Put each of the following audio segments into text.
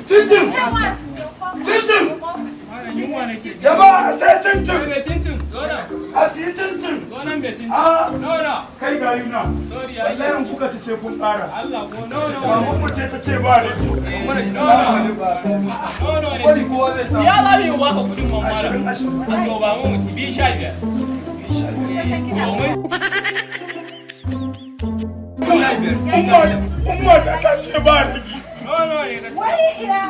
Cincin! Cincin! Jama'a, sai cincin! Mai cincin, zo nan. A siyi cincin! Zo nan mai cincin. A No no. kai gayuna. Sorry, ya Wallahi in kuka ci sai kun ƙara. Allah ko no no. Maman mu ce ta ce ba ne. No no. No no ne. Wani kowa zai samu. Siya za mu yi baka kuɗin mamara. 20 20. A to ba mu mutu biyu 15. Domin 15. Umma, umma ta ce ba rigi. No no ne ka ci. Wai ina.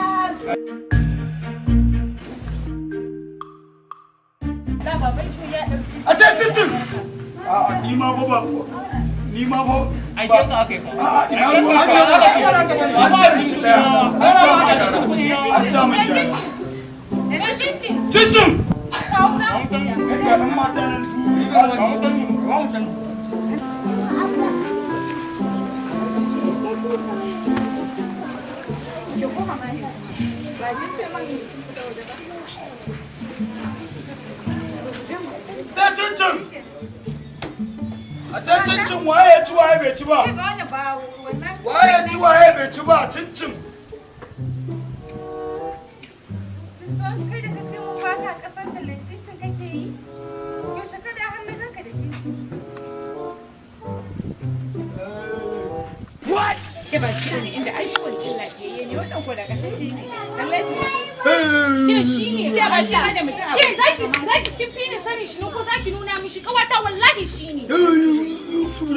Da baban ki ya ɗauki. A sai cincin! A'a, ni ma ba ba. Ni ma ba. Aiken ka aka yi fa. A'a, ina ruwan ka. An ce ci daya. An sa min gyara. Me cincin? Cincin! Kawo za mu siya. Kai ga ɗan mata nan tu. Ki koma ma ne. Ba kin ce man sun fita waje ba. Da cincin! A sai cincin, waye ya ci, waye bai ci ba? Ga wannan ba wannan. Waye ya ci, waye bai ci ba? Cincin. Kai da ka ce mun baka kasar tallan cincin kake yi? Yaushe ka da hannun ganka da cincin? Ke ba shi ne inda ai shi wancan lafiyayye ne, wannan ko da kasashe ne. Kalle shi. Ke shi ne. Ke ba shi bane mutum Ke zaki kin fi ni sani shi ne ko zaki nuna mishi kawata? Wallahi shi ne. Tun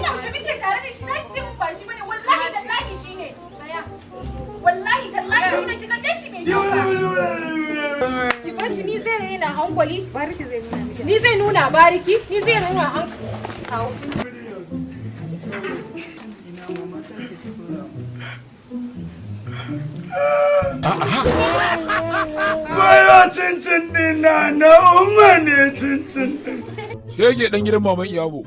yaushe muke tare da shi zaki ce mun ba shi bane? Wallahi tallahi shi ne. Tsaya. Wallahi tallahi shi ne, kika shi mai kyau ba. Ki bar shi, ni zai raina hankali. Bariki zai nuna miki. Ni zai nuna bariki, ni zai nuna hankali. Kawo. Bayo, cincin din na na umma ne cincin din. Shege dan gidan maman Iyabo.